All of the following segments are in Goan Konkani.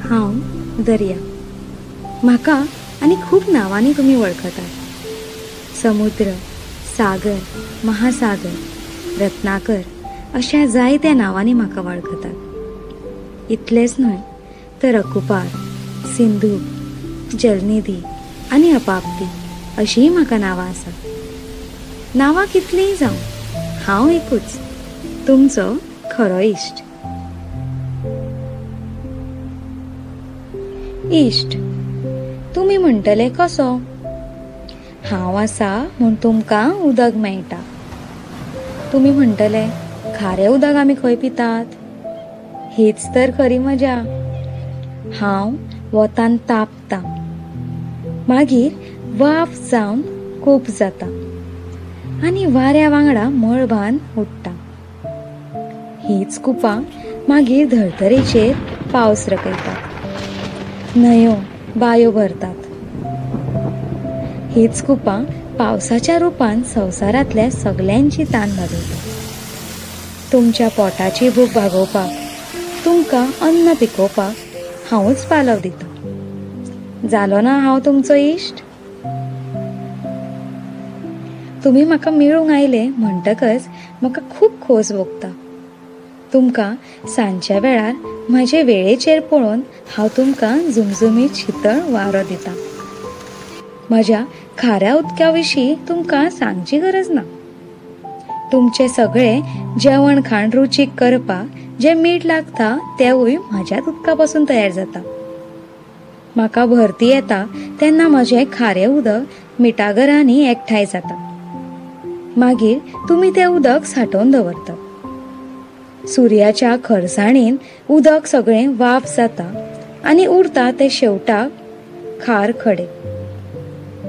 हांव दर्या. म्हाका आनी खूब नांवांनी तुमी वळखतात. समुद्र, सागर, महासागर, रत्नाकर अशा जायत्या नांवांनी म्हाका वळखतात. इतलेंच न्हय तर अकुपार, सिंधू, जलनिधी आनी अपाप्ती अशीय म्हाका नांवां आसात. नांवां कितलींय जावं, हांव एकूच, तुमचो खरो इश्ट. इश्ट तुमी म्हणटले कसो? हांव आसा म्हूण तुमकां उदक मेळटा. तुमी म्हणटले खारें उदक आमी खंय पितात? हीच तर खरी मजा. हांव वतान तापता, मागीर वाफ जावन कूप जाता आनी वाऱ्या वांगडा मळबान उडटा. हीच कुपां मागीर धर्तरेचेर पावस रकयतात, न्हंयो बायो भरतात. हीच कुपां पावसाच्या रुपान संवसारांतल्या सगल्यांची तान भागयतात. तुमच्या पोटाची भूक भागोवपाक, तुमकां अन्न पिकोवपाक हांवूच पालव दिता. जालो ना हांव तुमचो इश्ट? तुमी म्हाका मेळूंक आयले म्हणटकच म्हाका खूब खोस भोगता. तुमकां सांजच्या वेळार म्हजे वेळेचेर पळोवन हांव तुमकां झुमझुमीत शितळ वारो दिता. म्हज्या खाऱ्या उदका विशीं तुमकां सांगची गरज ना. तुमचें सगळें जेवण खाण रुचीक करपाक जें मीठ लागता तेंवूय म्हज्याच उदका पासून तयार जाता. म्हाका भरती येता तेन्ना म्हजें खारें उदक मिठागरांनी एकठांय जाता. मागीर तुमी तें उदक सांठोवन दवरतात. सुर्याच्या खरसाणेन उदक सगळें वाफ जाता आनी उरता तें शेवटाक खार खडे,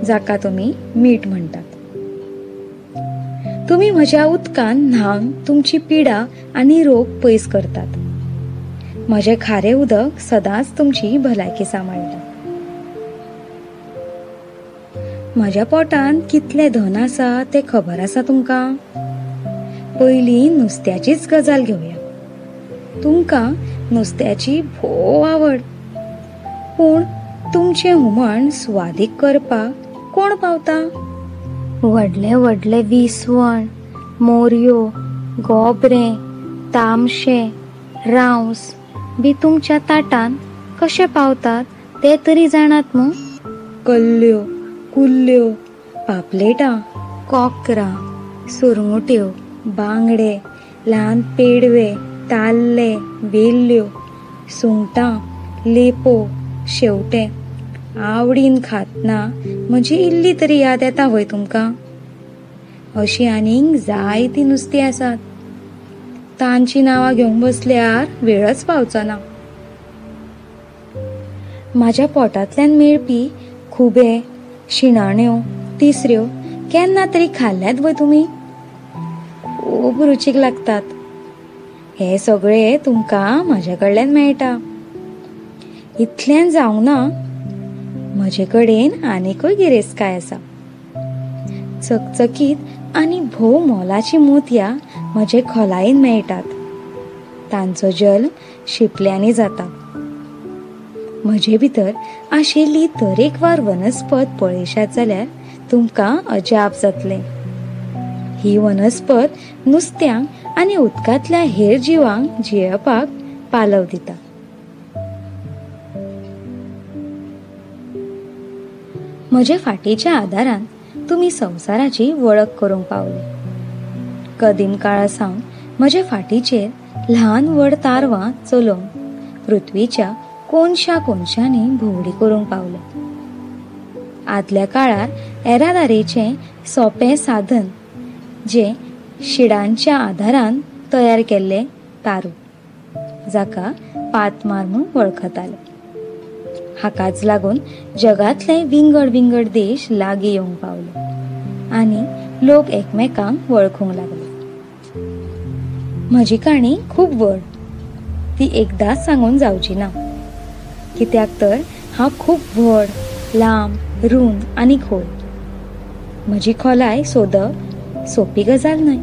जाका तुमी मीठ म्हणटात. तुमी म्हज्या उदकान न्हावन तुमची पिडा आनी रोग पयस करतात. म्हजें खारें उदक सदांच तुमची भलायकी सांबाळटा. म्हज्या पोटांत कितलें धन आसा तें खबर आसा तुमकां? पयलीं नुस्त्याचीच गजाल घेवया. तुमकां नुस्त्याची भोव आवड, पूण तुमचें हुमण सुवादीक करपाक कोण पावता? व्हडले व्हडले विसवण, मोरयो, गोबरे, तामशे, रांवस बी तुमच्या ताटांत कशे पावतात ते तरी जाणात मू? कल्ल्यो, कुल्ल्यो, पापलेटां, कोकरां, सुरंगुट्यो, बांगडे, ल्हान पेडवे, ताल्ले, वेल्ल्यो, सुंगटां, लेपो, शेवटे आवडीन खातना म्हजी इल्ली तरी याद येता व्हय तुमकां? अशी आनीक जायतीं नुस्तीं आसात. तांचीं नांवां घेवंक बसल्यार वेळच पावचो ना. म्हाज्या पोटांतल्यान मेळपी खुबे, शिणाण्यो, तिसऱ्यो केन्ना तरी खाल्ल्यात व्हय तुमी? खूब रुचीक लागतात. हे सगळे तुमकां म्हजे कडल्यान मेळटा. इतल्यान जावंक ना, म्हजे कडेन आनीकूय गिरेस्तकाय आसा. चकचकीत आनी भोव मोलाचीं मोतयां म्हजे खोलायेन मेळटात. तांचो जल्म शिंपल्यांनी जाता. म्हजे भितर आशिल्ली तरेकवार वनस्पत पळयशात जाल्यार तुमकां अजाप जातलें. ही वनस्पत नुस्त्यांक आनी उदकांतल्या हेर जिवांक जियेवपाक पालव दिता. म्हजे फाटीच्या आदारान तुमी संवसाराची वळख करूंक पावले. कदीम काळा सावन म्हजे फाटीचेर ल्हान व्हड तारवां चलोवन पृथ्वीच्या कोनशा कोनशांनी भोंवडी करूंक पावले. आदल्या काळार येरादारीचें सोंपें साधन जें शिडांच्या आदारान तयार केल्लें तारू, जाका पातमार म्हूण वळखताले. हाकाच लागून जगांतले विंगड विंगड देश लागीं येवंक पावले आनी लोक एकमेकांक वळखूंक लागले. म्हजी काणी खूब व्हड, ती एकदांच सांगून जावची ना, कित्याक तर हांव खूब व्हड, लांब, रूंद आनी खोल. म्हजी खोलाय सोदप सोंपी गजाल न्हय.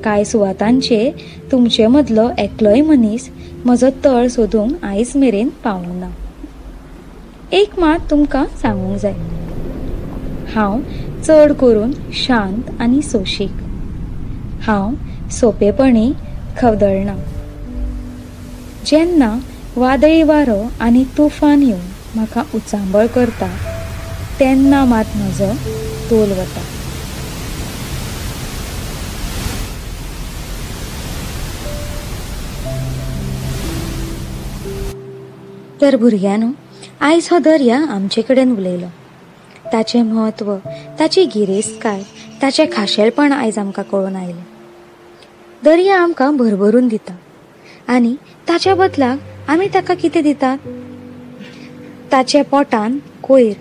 कांय सुवातांचेर तुमचे मदलो एकलोय मनीस म्हजो तळ सोदूंक आयज मेरेन पावूंक ना. एक मात तुमकां सांगूंक जाय, हांव चड करून शांत आनी सोशीक. हांव सोंपेपणी खवदळना. जेन्ना वादळी वारो आनी तुफान येवन म्हाका उचांबळ करता तेन्ना मात म्हजो तोल वता. तर भुरग्यांनो, आयज हो दर्या आमचे कडेन उलयलो. ताचें म्हत्व, ताची गिरेस्तकाय, ताचें खाशेलपण आयज आमकां कळून आयलें. दर्या आमकां भरभरून दिता आनी ताच्या बदलाक आमी ताका कितें दितात? ताच्या पोटान कोयर,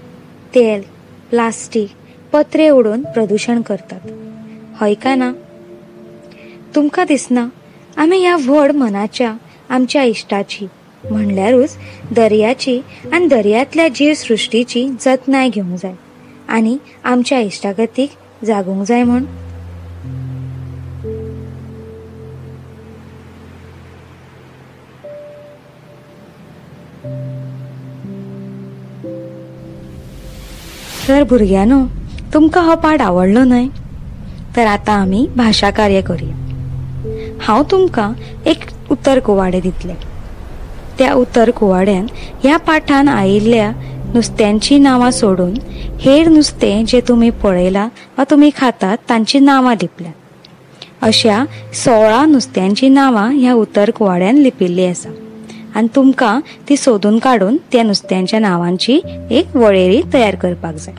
तेल, प्लास्टीक, पत्रे उडोवन प्रदुशण करतात. हय काय ना? तुमकां दिसना आमी ह्या व्हड मनाच्या आमच्या इश्टाची म्हणल्यारूच दर्याची आनी दर्यांतल्या जीवसृश्टीची जतनाय घेवंक जाय आनी आमच्या इश्टागतीक जागूंक जाय म्हूण? तर भुरग्यांनो, तुमकां हो पाठ आवडलो न्हय? तर आतां आमी भाशा कार्य करूया. हांव तुमकां एक उतर कुवाडें दितलें. त्या उतर कुवाड्यान ह्या पाठान आयिल्ल्या नुस्त्यांचीं नांवां सोडून हेर नुस्तें जें तुमी पळयलां वा तुमी खातात तांचीं नांवां लिपल्यात. अशा 16 नुस्त्यांचीं नांवां ह्या उतर कुवाड्यान लिपिल्लीं आसा आनी तुमकां ती सोदून काडून त्या नुस्त्यांच्या नांवांची एक वळेरी तयार करपाक जाय.